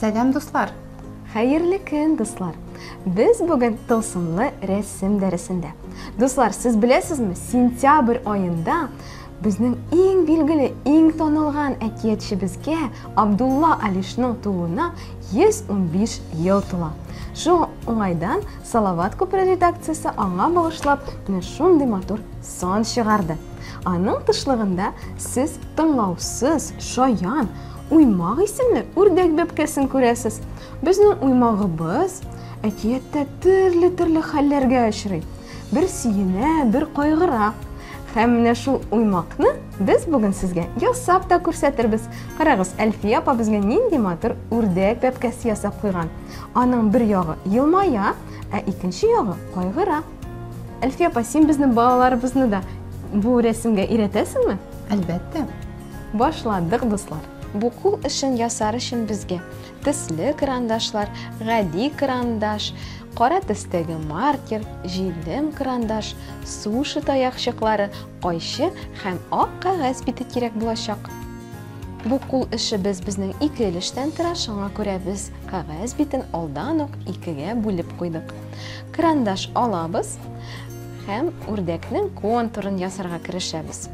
Сәлам, дуслар! Хәерле көн, дуслар! Без бүген тылсымлы рәсем дәресендә. Дуслар, сез беләсезме, сентябрь аенда безнең иң билгеле, иң танылган әкиятчебезгә Абдулла Алишның тууына 115 ел тула. Шул уңайдан Салават күпере редакциясе аңа багышлап менә шундый матур сан чыгарды. Аның тышлыгында сез тыңлаусыз, шаян, Уймак исемле үрдәк бәбкәсен күрәсез. Безнең уймагыбыз әкияттә төрле-төрле хәлләргә очрый. Бер сөенә, бер кайгыра. Һәм менә шул уймакны без бүген сезгә ясап та күрсәтербез. Карагыз, Әлфия апа безгә нинди матур үрдәк бәбкәсе ясап куйган. Аның бер ягы елмая, ә икенче ягы кайгыра. Әлфия апа, син безнең балаларыбызны да бу рәсемгә өйрәтәсеңме? Әлбәттә. Башладык, дуслар. Бу кул эшен ясар өчен безгә төсле карандашлар, гади карандаш, кара төстәге маркер, җилем карандаш, суши таякчыклары, кайчы һәм ак кәгазь бите кирәк булачак. Бу кул эшебез безнең ике өлештән тора, шуңа күрә без кәгазь битен алдан ук икегә бүлеп куйдык. Карандаш алабыз һәм үрдәкнең контурын ясарга керешәбез.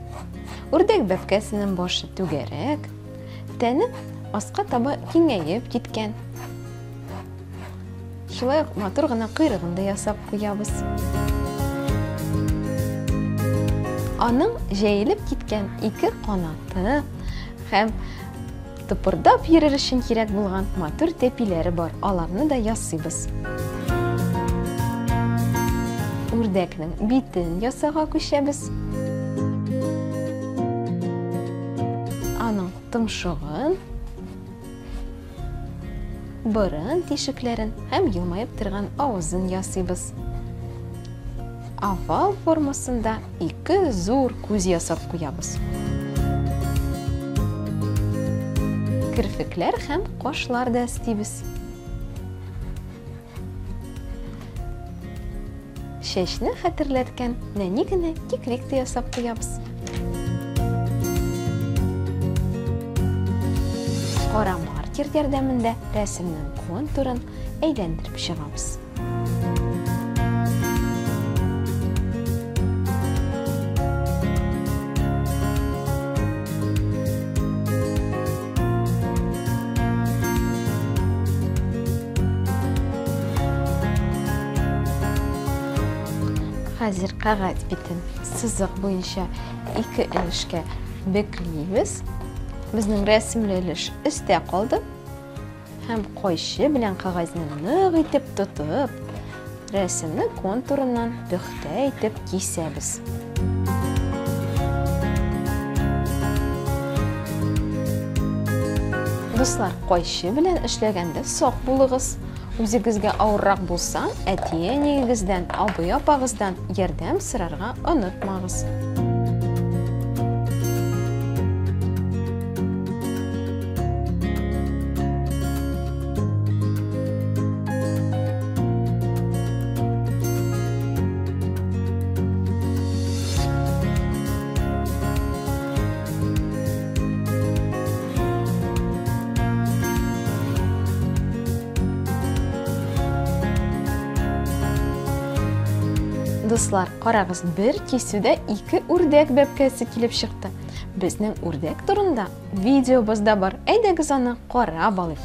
Үрдәк бәбкәсенең башы түгәрәк, тәне аска таба киңәеп киткән. Шулай ук матур гына койрыгын да ясап куябыз. Аның җәелеп киткән ике канаты һәм тыпырдап йөрер өчен кирәк булган матур тәпиләре бар, аларны да ясыйбыз. Үрдәкнең битен ясауга күчәбез. Аның томшыгын, борын тишекләрен һәм елмаеп торган авызын ясыйбыз. Овал формасында ике зур күз ясап куябыз. Керфекләр һәм кашлар да өстибез. Чәчне хәтерләткән нәни генә кикрик тә ясап куябыз. Кара маркер ярдәмендә рәсемнең контурын әйләндереп чыгабыз. Хәзер кәгазь битен сызык буенча ике өлешкә бөклибез. Безнең рәсемле өлеш өстә калды. Һәм кайчы белән кәгазьне нык итеп тотып, рәсемне контурыннан пөхтә итеп кисәбез. Дуслар, кайчы белән эшләгәндә сак булыгыз. Үзегезгә авыррак булса, әти-әниегездән, абый-апагыздан ярдәм сорарга онытмагыз. Дуслар, карагыз, бер кисүдә ике үрдәк бәбкәсе килеп чыкты. Безнең үрдәк турында видеобыз да бар. Әйдәгез аны карап алыйк.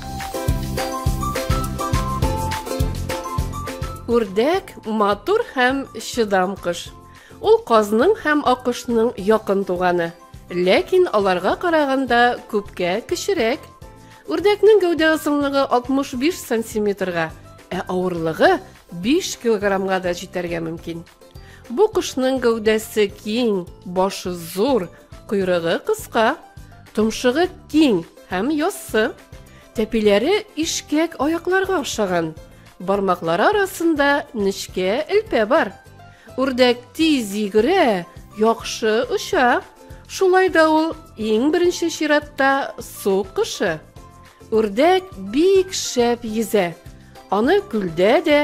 Үрдәк матур һәм чыдам кош. Ул казның һәм аккошның якын туганы. Ләкин аларга караганда күпкә кечерәк. Үрдәкнең гәүдә озынлыгы 65 сантиметрга, ә авырлыгы 5 килограммга да җитәргә мөмкин. Бу кошның гәүдәсе киң, башы зур, койрыгы кыска, томшыгы киң һәм яссы. Тәпиләре ишкәк аякларга охшаган. Бармаклары арасында нечкә элпә бар. Үрдәк тиз йөгерә, яхшы оча. Шулай да ул иң беренче чиратта су кошы. Үрдәк бик шәп йөзә. Аны күлдә дә,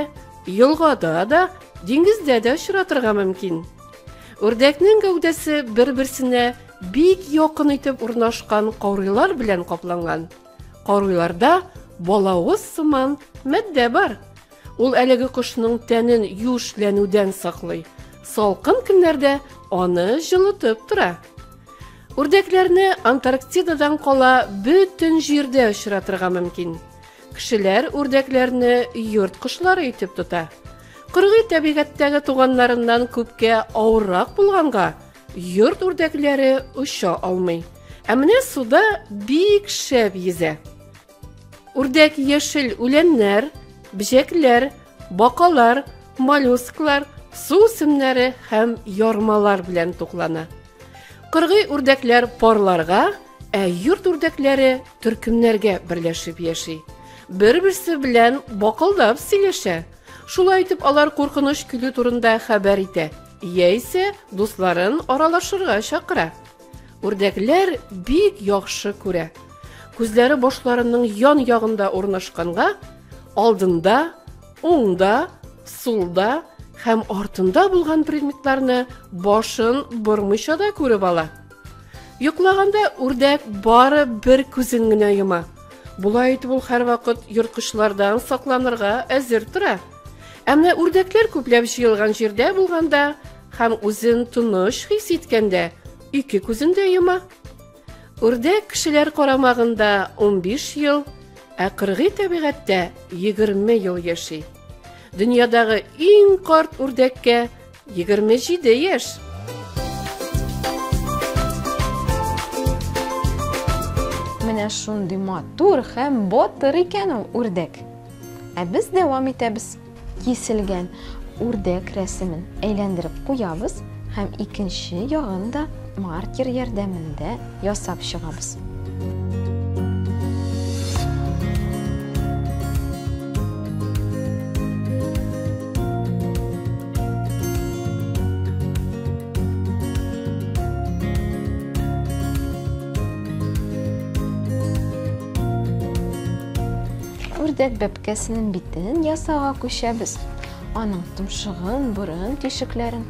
елгада да, диңгездә дә очратырга мөмкин. Үрдәкнең гәүдәсе бер-берсенә бик якын итеп урнашкан каурыйлар белән капланган. Каурыйларда балавыз сыман матдә бар. Ул әлеге кошның тәнен юешләнүдән саклый. Салкын көннәрдә аны җылытып тора. Үрдәкләрне Антарктидадан кала бөтен җирдә очратырга мөмкин. Кешеләр үрдәкләрне йорт кошлары итеп тота. Кыргый табигатьтәге туганнарыннан күпкә авыррак булганга, йорт үрдәкләре оча алмый. Ә менә суда бик шәп йөзә. Үрдәк яшел үләннәр, бөҗәкләр, бакалар, моллюсклар, су үсемнәре һәм ярмалар белән туклана. Кыргый үрдәкләр парларга, ә йорт үрдәкләре төркемнәргә берләшеп яши. Бер-берсе белән бакылдап сөйләшә. Шулай итеп алар куркыныч килү турында хәбәр итә, яисә дусларын аралашырга чакыра. Үрдәкләр бик яхшы күрә. Күзләре башларының ян ягында урнашканга, алдында, уңда, сулда һәм артында булган предметларны башын бормыйча да күреп ала. Йоклаганда үрдәк бары бер күзен генә йома. Болай итеп ул һәрвакыт ерткычлардан сакланырга әзер тора. Ә менә үрдәкләр күпләп җыелган җирдә булганда һәм үзен тыныч хис иткәндә ике күзен дә йома. Үрдәк кешеләр карамагында 15 ел, ә кыргый табигатьтә 20 ел яши. Дөньядагы иң карт үрдәккә 27 яшь. Менә шундый матур һәм батыр икән ул үрдәк. Ә без дәвам итәбез. Киселгән үрдәк рәсемен әйләндереп куябыз һәм икенче ягын да маркер ярдәмендә ясап чыгабыз. Үрдәк бәбкәсенең битен ясауга күчәбез. Аның томшыгын, борын тишекләрен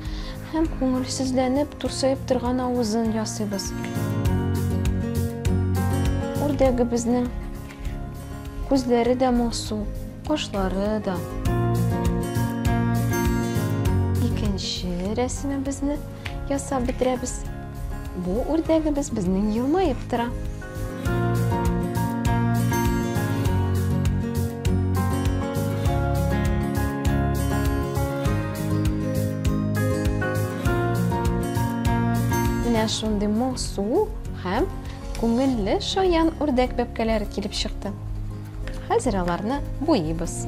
һәм күңелсезләнеп турсаеп торган авызын ясыйбыз. Үрдәгебезнең күзләре дә моңсу, кашлары да. Икенче рәсемебезне ясап бетерәбез. Бу үрдәгебез безнең елмаеп тора. Менә шундый моңсу һәм күңелле шаян үрдәк бәбкәләре килеп чыкты. Хәзер аларны буйыйбыз.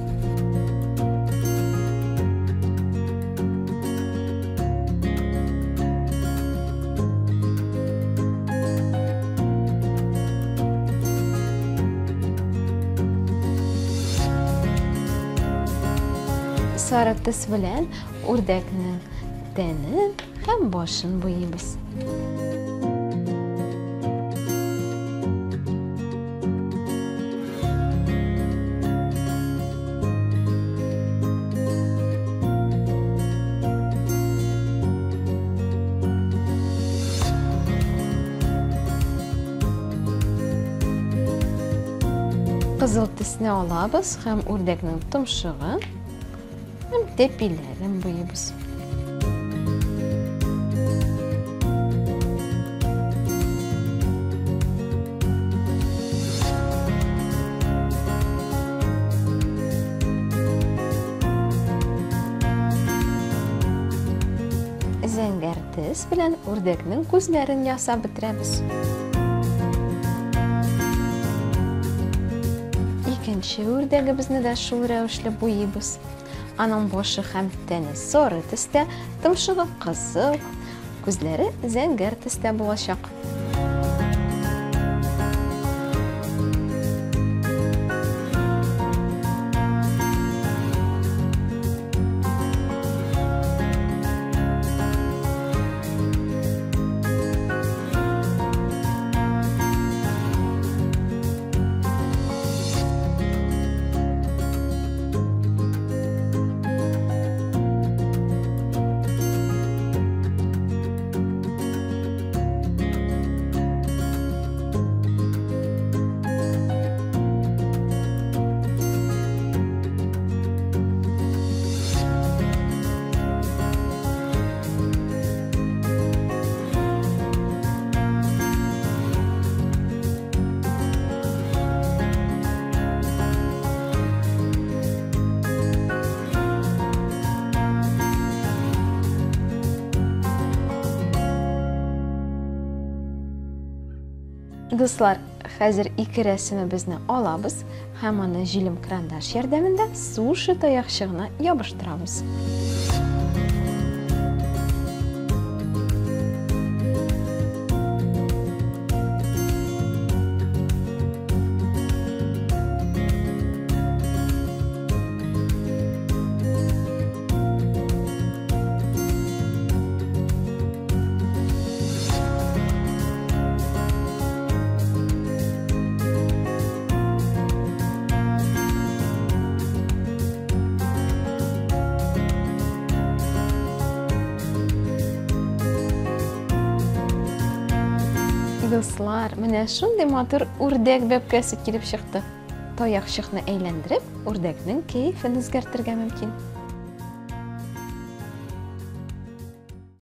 Сары төс белән үрдәкнең тәнен һәм башын буйыйбыз. Кызыл төсне алабыз һәм үрдәкнең томшыгын һәм тәпиләрен буйыйбыз. Зәңгәр төс белән үрдәкнең күзләрен ясап бетерәбез. Икенче үрдәгебезне дә шул рәвешле буйыйбыз. Аның башы һәм тәне сары төстә, томшыгы кызыл, күзләре зәңгәр төстә булачак. Дуслар, хәзер ике рәсемебезне алабыз һәм аны җилем карандаш ярдәмендә суши таякчыгына ябыштырабыз. Дуслар, менә шундый матур үрдәк бәбкәсе килеп чыкты. Таякчыкны әйләндереп, үрдәкнең кәефен үзгәртергә мөмкин.